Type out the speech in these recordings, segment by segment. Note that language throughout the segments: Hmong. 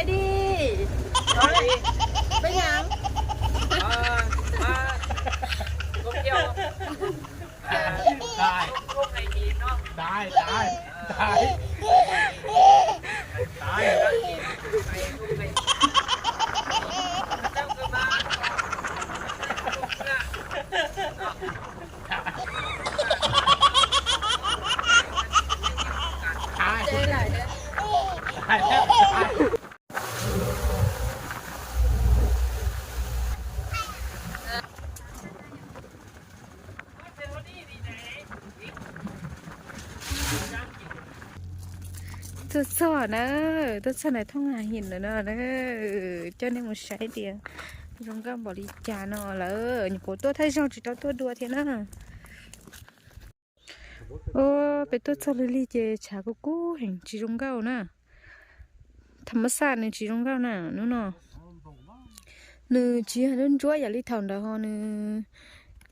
Đi. Peb Nhật. Tuaj txog na, tuaj txog ntawm thoob hab him ntawm no na, coj nej mus saib tias zoo nkauj npaum li cas no lawm. Nyuam qhuav tuaj thawj zaug tsis tau tuaj dua thiab na. Peb tuaj txog lig lig ces tshav kub kub heev tsis zoo nkauj na. Tham mas xaj nws tsis zoo nkauj na hnub no. Nws tsis yog ntsuab ntsuab yam li thaum ntawd ho nws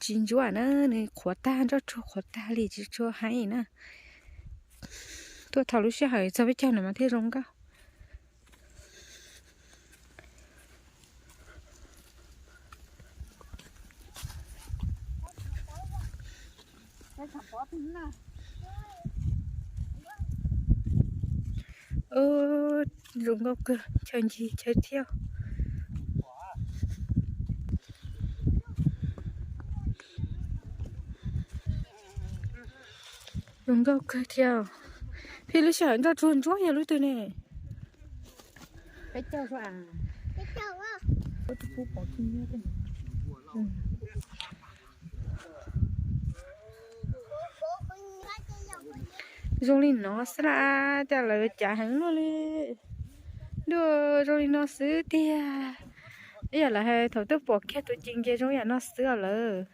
tsis ntsuab na, nws qhuav tag, nroj tsuag qhuav tag li tsis tshua heev na. Tuaj thaum lub sij hawm txog peb caug no mas thiaj zoo nkauj. Zoo nkauj kawg, chaw ncig chaw thiab. Zoo nkauj kawg thiab. Peb lub sij hawm nroj tsuag ntsuab yog lub twg ne? Zoo li no xwb las, cas lawv cav heev luaj li. Ntuj, zoo li no xwb tiag. Ib yam lawv hais thaum twb pom kiag tus cees ces zoo yam no xwb os lawm.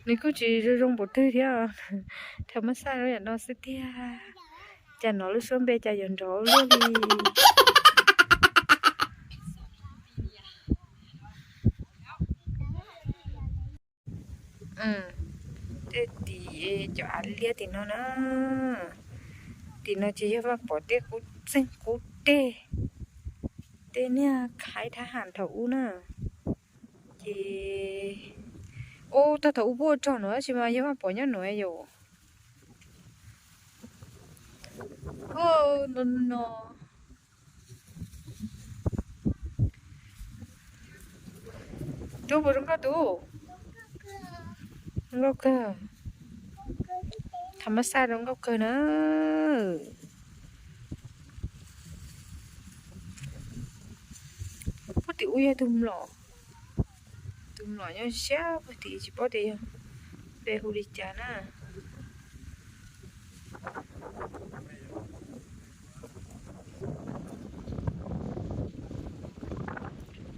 Nws kuj tsis zoo zoo npaum twg thiab, tham mas xaj zoo yam no xwb tiag. Cas nov lub suab npe cas yuav nrov luaj li. Tej tim cov av liab tim no na, tim no ces yog Vaj Pov tej qub txeeg qub teg, tej niag khaib thab ham thaum ub na. Ces, ub, tag thaum ub puab ua rog no tab sis mas yog Vaj Pov nyob no yom. No, no. Rub puas zoo nkauj tus? Zoo nkauj kawg. Tham mas xaj zoo nkauj kawg na. Puag tim ub yog tug mlom, tug mlom nyob siab puag tim tsis paub tias yog npe hu li cas na.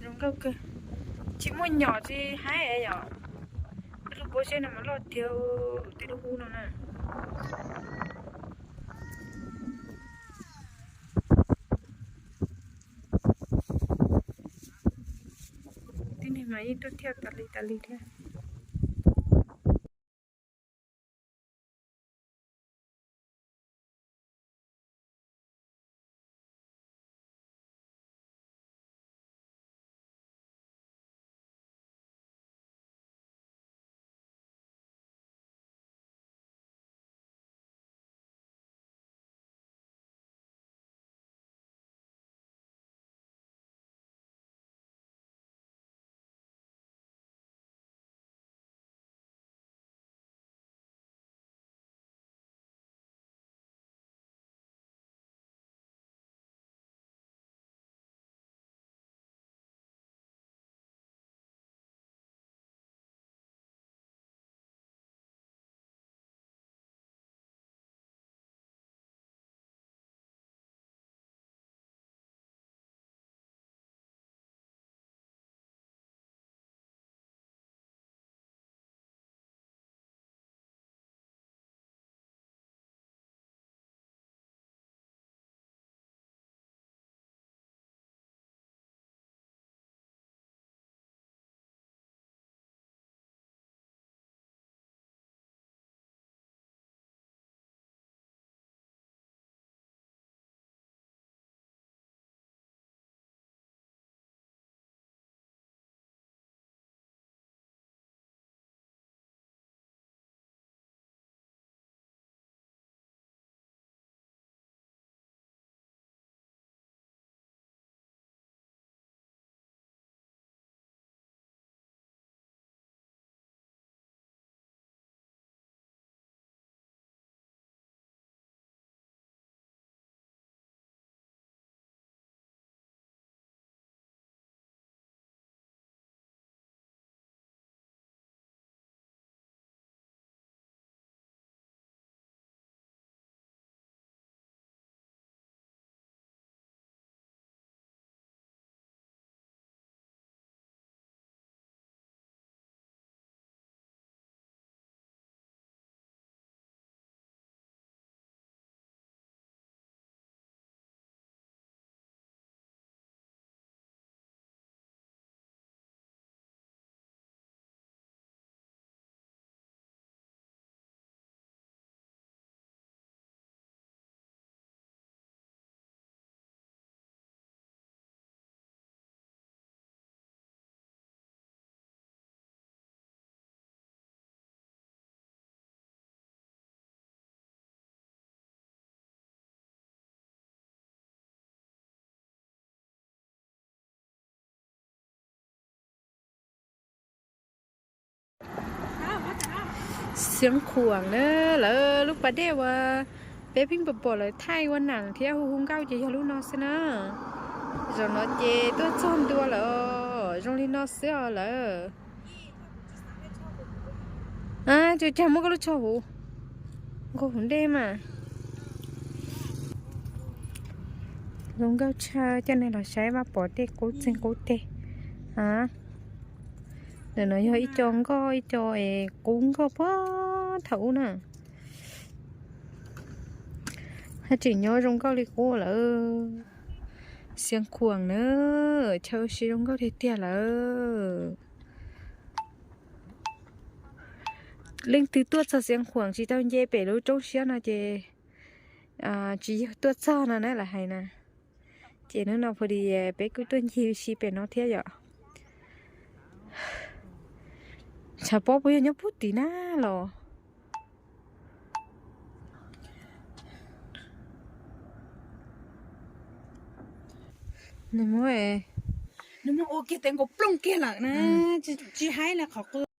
Zoo nkauj kawg, tsis muaj nyom tsis haib yom. Tej lub pob zeb no mas loj tiag, tej lub hub no na. Tib neeg mas yeej tuaj thiaj tas li tas li thiab. Xiav Khuam na, lawv lub pas dej uas peb pheej pom pom lawv thaij ua nam thiab hu hu nkauj ces yog lub no xwb na. Zaum no ces tuaj txog ntua lawm, zoo li no xwb os lawm. Tsuas cag muab koj lub tsho huv, nqus huv dej mas. Zoo nkauj tshaj, coj nej los saib vaj pom dej qub txeeg qub teg. Ntawm no yog ib co nkoj, ib co es qub nkoj puag thaum ub na. Haj tseem nyob zoo nkauj li qub lawm. Xiav Khuam na, chaw ua si zoo nkauj tiag tiag lawm. Leej twg tuaj txog Xiav Khuam tsis tau nce pem lub roob siab no ces tsis yog tuaj txog no na lawv hais na. Ces hnub no pha li peb kuj tuaj ncig ua si pem no thiab yom. Tshav pob puas yog nyob puag tim na los? Nws muab, nws muab ua kiag tes nkaus plooj kiag lawm na. Tsis haib li qhov qw.